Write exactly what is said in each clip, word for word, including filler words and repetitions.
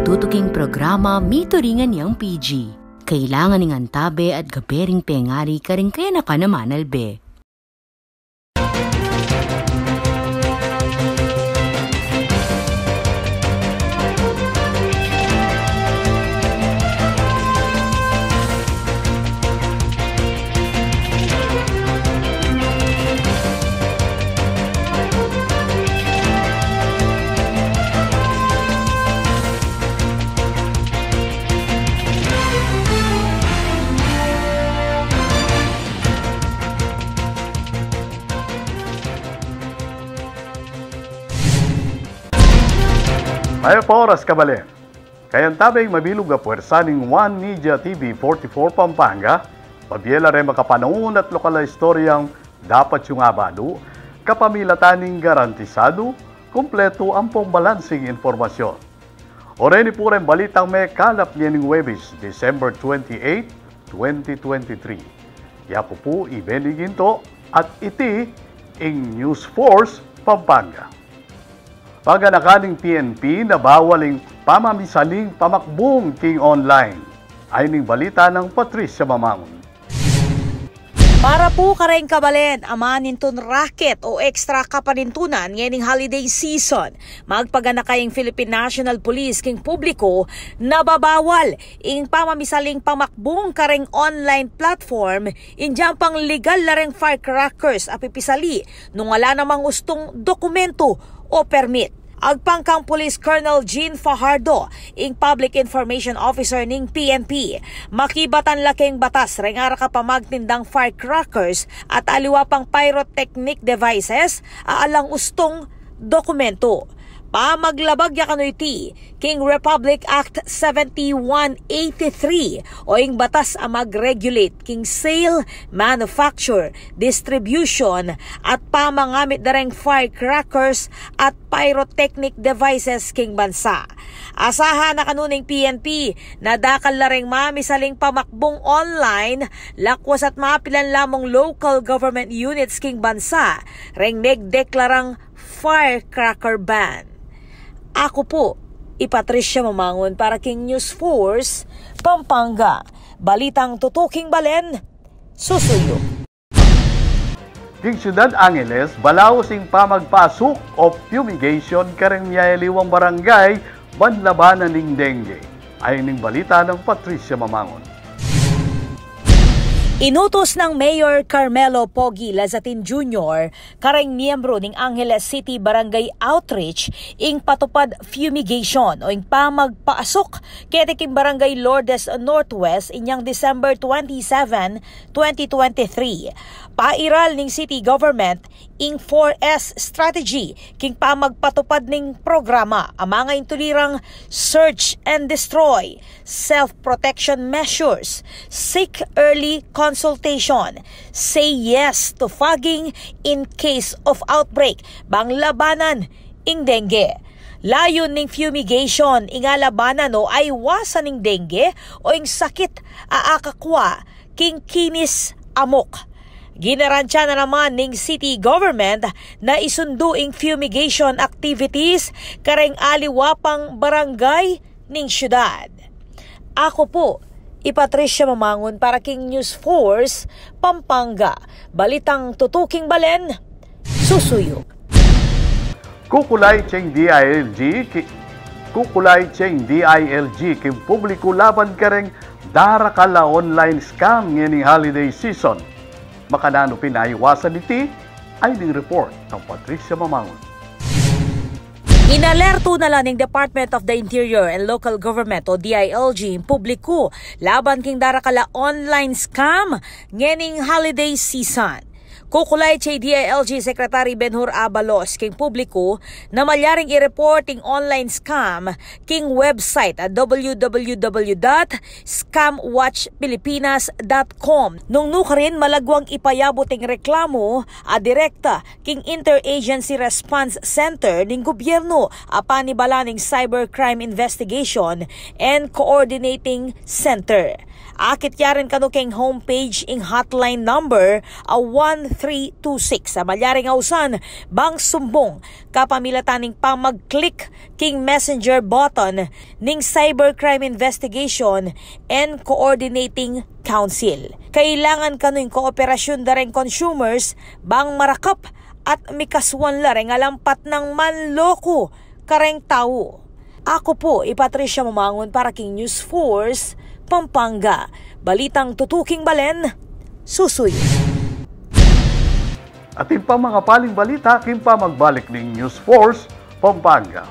Tutuking programa, mituringan yang P G. Kailangan ing antabe at gabe ring pengari karing kayanakan a manalbe. Mayap a oras, kabalen. Kayantabe ing mabilug a puersa ning One Media T V forty-four Pampanga, pabie la reng makapanaun at lokal a istoryang dapat yung abalu, kapamilatan ning garantisadu, kumpletu ampong balansing impormasyon. O reni pu reng balitang mekalap ngening Huwebes, December twenty-eight, twenty twenty-three. Yaku pu i Benny Ginto at iti ing News Force Pampanga. Paganakan ning P N P na bawal ing pamamisaling pamakbung king online. Ayni ing balita nang Patricia Mamangun. Para pu kareng kabalen a manintun raket o ekstra kapanintunan ngening holiday season, magpaganaka ing Philippine National Police king publiko na babawal ing pamamisaling pamakbung kareng online platform, inyang pang legal la reng firecrackers a pipisali nung ala namang ustung dokumentu o permit. Agpang kang Police Colonel Jean Fajardo, ing Public Information Officer ning P N P, makibatan la king batas reng arakap a magtindang firecrackers at aliwa pang pyrotechnic devices a alang ustung dokumentu. Pamaglabag ya kanu iti king Republic Act seventy-one eighty-three o ing batas a mag-regulate king sale, manufacture, distribution at pamangamit da reng firecrackers at pyrotechnic devices king bansa. Asahan na kanu ning P N P na dakal la reng mamisaling pamakbung online, lakwas at mapilan lamung local government units king bansa reng megdeklarang firecracker ban. Aku pu i Patricia Mamangun para king News Force Pampanga. Balitang tutuking balen, susuyu. King Syudad Angeles, balaus ing pamagpasuk o fumigation kareng miyayaliwang barangay ban labanan ning dengue. Ayni ing balita nang Patricia Mamangun. Inutus nang Mayor Carmelo Pogi Lazatin Junior kareng miyembru ning Angeles City Barangay Outreach ing patupad fumigation o ing pamagpaasuk keti king Barangay Lourdes Northwest inyang December twenty-seven, twenty twenty-three. Pairal ning city government ing four S strategy king pamagpatupad ning programa, a manga intulirang search and destroy, self-protection measures, seek early consultation, say yes to fogging in case of outbreak, ban labanan ing dengue. Layun ning fumigation ing alabanan o aiwasan ing dengue o ing sakit a akakua king kinis amuk. Ginarantya na naman ning city government na isundu ing fumigation activities kareng aliwa pang barangay ning syudad. Aku pu i Patricia Mamangun para king News Force Pampanga. Balitang tutuking balen, susuyu. Kukulay ceng D I L G ki-, kukulay ceng D I L G king publiku laban kareng darakal a online scam ngening holiday season. Makananu pin aiwasan iti? Ayni ing report nang Patricia Mamangun. Inalerto na la ning Department of the Interior and Local Government o D I L G ing publiku laban king darakal a online scam ngening holiday season. Kukulay ceng D I L G Secretary Benhur Abalos king publiku na malyaring i-report ing online scam king website a W W W dot scam watch pilipinas dot com. Nung nukarin malagwang ipayabut ing reklamu a direkta king Interagency Response Center ning gobyernu a panibala ning Cybercrime Investigation and Coordinating Center. Akit ya rin kanu king homepage ing hotline number a one three two six a malyaring ausan bang sumbung kapamilatan ning pamag-click king messenger button ning Cybercrime Investigation and Coordinating Council. Kailangan kanu ing kooperasyon da reng consumers bang marakap at mikasuan la reng alampat nang manloko kareng tau. Aku pu i Patricia Mamangun para king News Force Pampanga. Balitang tutuking balen, susuy. Atin pang makapaling balita king pamagbalik ning News Force Pampanga.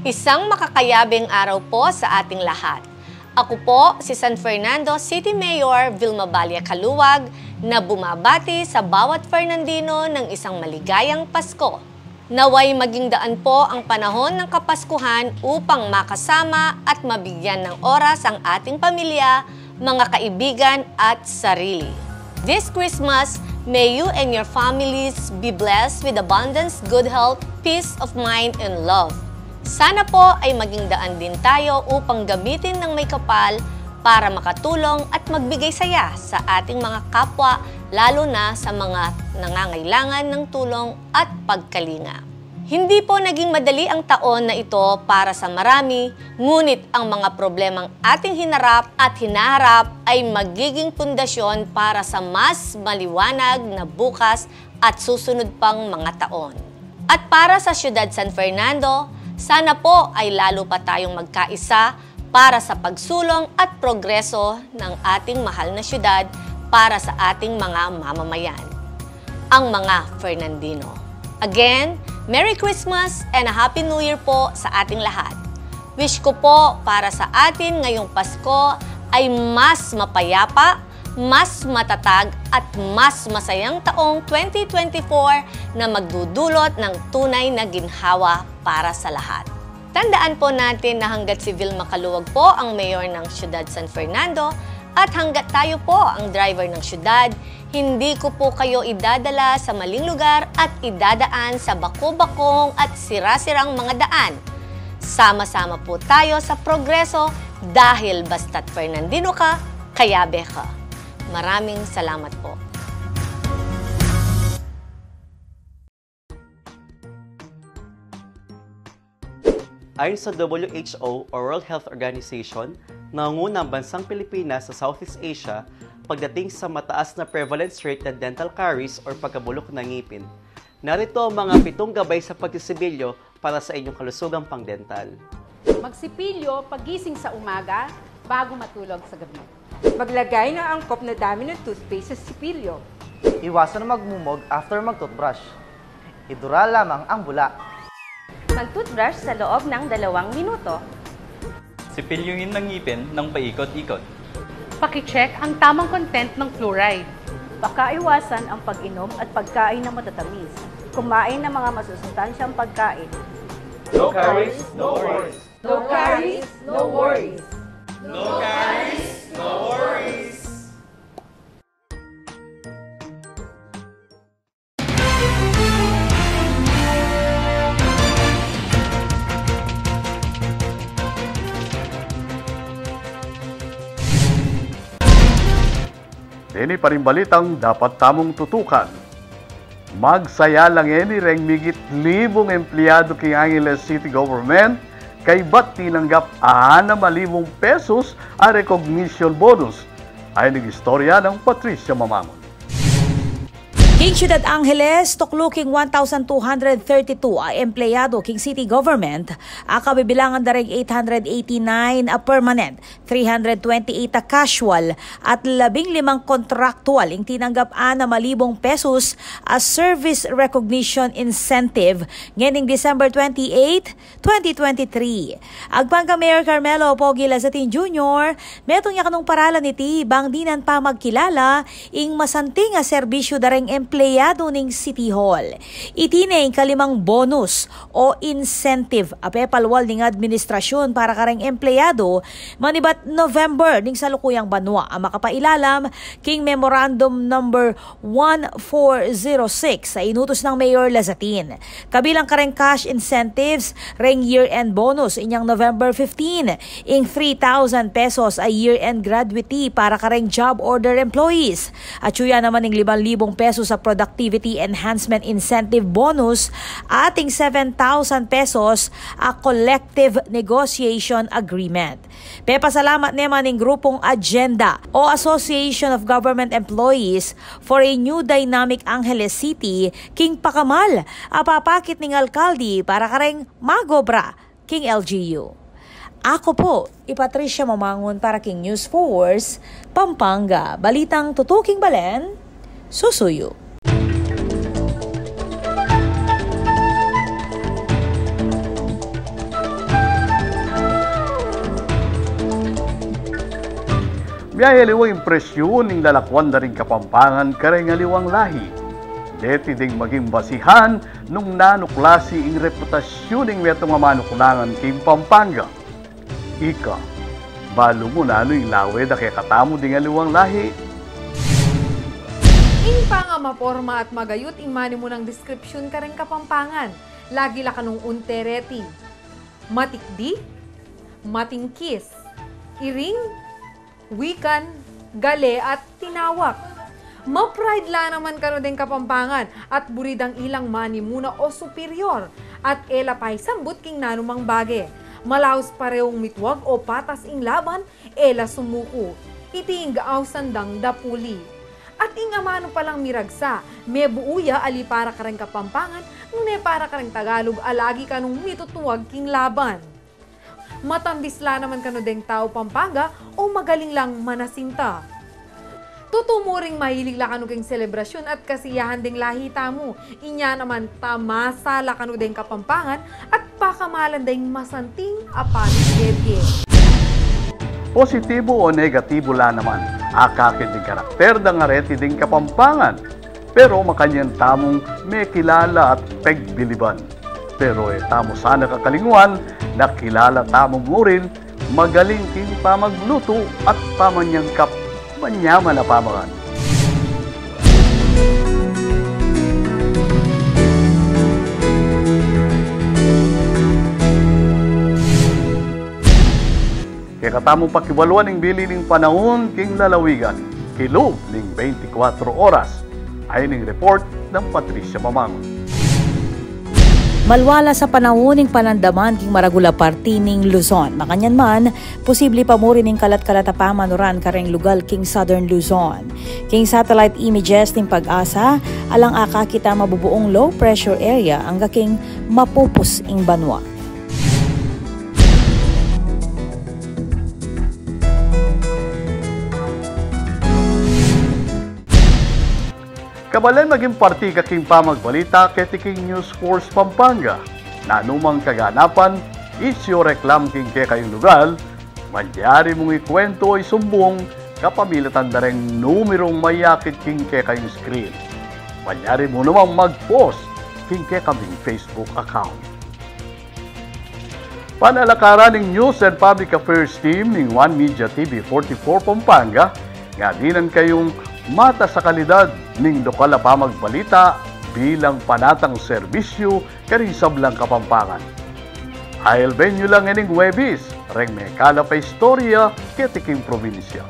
Isang makakayabeng araw po sa ating lahat. Aku po si San Fernando City Mayor Vilma Balia Caluag na bumabati sa bawat Fernandino ng isang maligayang Pasko. Nawa'y maging daan po ang panahon ng Kapaskuhan upang makasama at mabigyan ng oras ang ating pamilya, mga kaibigan at sarili. This Christmas, may you and your families be blessed with abundance, good health, peace of mind, and love. Sana po ay maging daan din tayo upang gamitin ng may kapal para makatulong at magbigay saya sa ating mga kapwa, lalo na sa mga nangangailangan ng tulong at pagkalinga. Hindi po naging madali ang taon na ito para sa marami, ngunit ang mga problemang ating hinarap at hinaharap ay magiging pundasyon para sa mas maliwanag na bukas at susunod pang mga taon. At para sa Siyudad San Fernando, sana po ay lalo pa tayong magkaisa para sa pagsulong at progreso ng ating mahal na siyudad para sa ating mga mamamayan, ang mga Fernandino. Again, Merry Christmas and a Happy New Year po sa ating lahat. Wish ko po para sa atin ngayong Pasko ay mas mapayapa, mas matatag at mas masayang taong twenty twenty-four na magdudulot ng tunay na ginhawa para sa lahat. Tandaan po natin na hanggat si Vilma Caluag po ang mayor ng Siyudad San Fernando at hanggat tayo po ang driver ng siyudad, hindi ko po kayo idadala sa maling lugar at idadaan sa bako-bakong at sira-sirang mga daan. Sama-sama po tayo sa progreso dahil basta't Fernandino ka, kayabe ka. Maraming salamat po. Ayon sa W H O o World Health Organization, nangunguna ang bansang Pilipinas sa Southeast Asia pagdating sa mataas na prevalence rate ng dental caries or pagkabulok ng ngipin. Narito ang mga pitong gabay sa pagsisibilyo para sa inyong kalusugang pangdental. Magsipilyo pagising sa umaga, bago matulog sa gabi. Maglagay ng angkop na dami ng toothpaste sa sipilyo. Iwasan ang magmumog after mag-toothbrush. Idura lamang ang bula. Mag-toothbrush sa loob ng dalawang minuto. Sipilyuhin ang ngipin ng paikot-ikot. Pakicheck ang tamang content ng fluoride. Pakaiwasan ang pag-inom at pagkain ng matatamis. Kumain ng mga masusustansyang pagkain. No caries, no worries. No caries, no worries. No caries, no worries. Deni pa ring balitang dapat tamung tutukan. Magsaya la ngeni reng migit libung empleyadu king Angeles City Government kaybat tinanggap anam a libung pesos a recognition bonus. Ayon king istorya nang Patricia Mamangun. King Ciudad Angeles, tuklu king one thousand two hundred thirty-two a empleyadu king city government a kabibilangan da reng eight hundred eighty-nine a permanent, three hundred twenty-eight a casual, at labing limang kontraktual ing tinanggap anam a libung pesos a service recognition incentive ngening December twenty-eight, twenty twenty-three. Agpang kang Mayor Carmelo Pogi Lazatin Junior, metung ya kanung paralan iti bang dinan pamagkilala ing masanting a serbisyu da reng empleyadu empleyado ning City Hall. Iti ne ing kalimang bonus o incentive a pepalwal ning administrasyun para kareng empleyado manibat November ning salukuyang banua a makapailalam king Memorandum Number one four zero six a inutus nang Mayor Lazatin. Kabilang kareng cash incentives reng year-end bonus inyang November fifteen, ing three thousand pesos a year-end gratuity para kareng job order employees. At yu ya naman ing limang libong pesos a productivity enhancement incentive bonus at ing seven thousand pesos a collective negotiation agreement. Pepasalamat naman ing grupung Agenda o Association of Government Employees for a New Dynamic Angeles City king pakamal a papakit ning alkalde para kareng mag-obra king L G U. Aku pu i Patricia Mamangun para king News Force Pampanga. Balitang tutuking balen, susuyu. Miyayaliwang impresyun ing lalakwan da ring Kapampangan kareng aliwang lahi. Deti ding maging basihan nung nanu klasi ing reputasyun ning metung a manuknangan king Pampanga. Ika, balu mu nanu ing lawe da kekatamu ding aliwang lahi? Ing pangamaporma at magayut ing manimunang deskripsyun kareng Kapampangan. Lagi la kanung unte reti. Matikdi, matingkis, iring, wikan, gale at tinawak. Ma-pride la naman kanu deng Kapampangan at buri dang ilang manimuna o superior at e la paisambut king nanumang bage. Malaus pareung mitwag o patas ing laban, e la sumuku. Iti ing gaausan dang dapuli. At ing amanu palang miragsa, mebuu ya ali para kareng Kapampangan, nune para kareng Tagalog a lagi kanung mitutwag king laban. Matambis la naman kanu deng tau Pampanga o magaling lang manasinta. Tutu mu ring mahilig la kanu king selebrasyun at kasiyahan deng lahi tamu. Inya naman tamasa la kanu deng Kapampangan at pakamalan deng masanting a pamibie-bie. Positibu o negatibu la naman, akakit ding karakter dang areti ding Kapampangan. Pero makanyan tamung mekilala at pegbiliban. Pero e tamu sana kakalingwan na kilala tamu mu rin magaling king pamaglutu at pamanyangkap manyaman a pamangan. Kekatamu pakibaluan ing bili ning panaun king lalawigan, kilub ning beintikwatro oras. Ayni ing report nang Patricia Mamangun. Malwala sa panaun ing panandaman king maragul a parti ning Luzon. Makanyan man, posible pa mu rin ing kalat-kalat a pamanuran kareng lugal king Southern Luzon. King satellite images ning PAGASA, alang akakit a mabubuung low pressure area angga king mapupus ing banua. Kabalen, maging parti ka king pamagbalita keti king News Force Pampanga. Nanumang kaganapan, isyu o reklam king kekayung lugal, malyari mung ikuwentu o isumbung kapamilatan da reng numerung mayakit king kekayung screen. Malyari mu namang mag-post king kekaming Facebook account. Panalakaran ning News and Public Affairs Team ning One Media T V forty-four Pampanga, nga dinan kayung matas a kalidad ning lokal a pamagbalita bilang panatang serbisyu karing sablang Kapampangan. Aelben yu la ngening Huwebes reng mekalap a istorya keti king probinsya.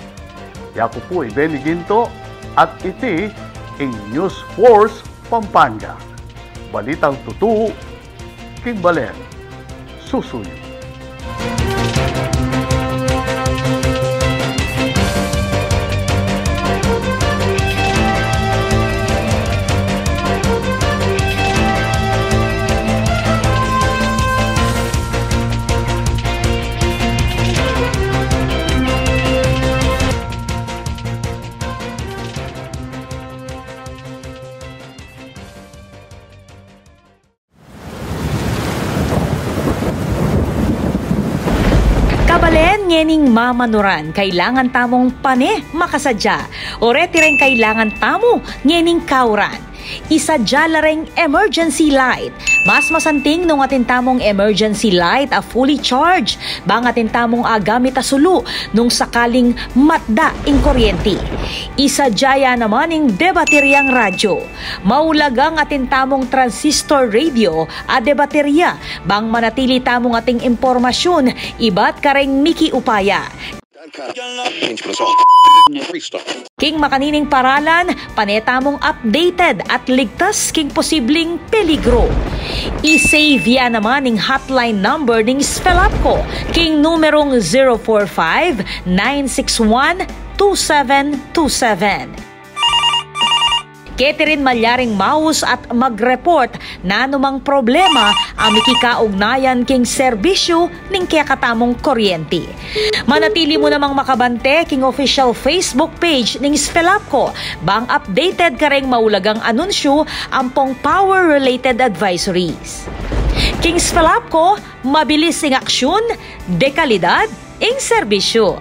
Yaku pu i Benny Ginto at iti ing News Force Pampanga. Balitang tutu king balen, susuyu. Kabalen, ngening mamanuran, kailangan tamung pane makasadya. O reti reng kailangan tamu ngening kauran. Isadya la reng emergency light. Mas masanting nung atin tamung emergency light a fully charged bang atin tamung agamit a sulu nung sakaling matda ing kuryenti. Isadya ya naman ing debateryang radyo. Maulagang atin tamung transistor radio a debaterya bang manatili tamung ating impormasyun ibat kareng mikiupaya. King makanining paralan, pane tamung updated at ligtas king posibling peligro. I-save ya naman ing hotline number ning SFELAPCO king numerong zero four five, nine six one, two seven two seven. Keti rin malyaring maus at mag-report nanumang problema a mikikaugnayan king serbisyu ning kekatamung kuryenti. Manatili mu namang makabante king official Facebook page ning SFELAPCO bang updated kareng maulagang anunsyu ampong power-related advisories. King SFELAPCO, mabilis ing aksyun, dekalidad ing serbisyu.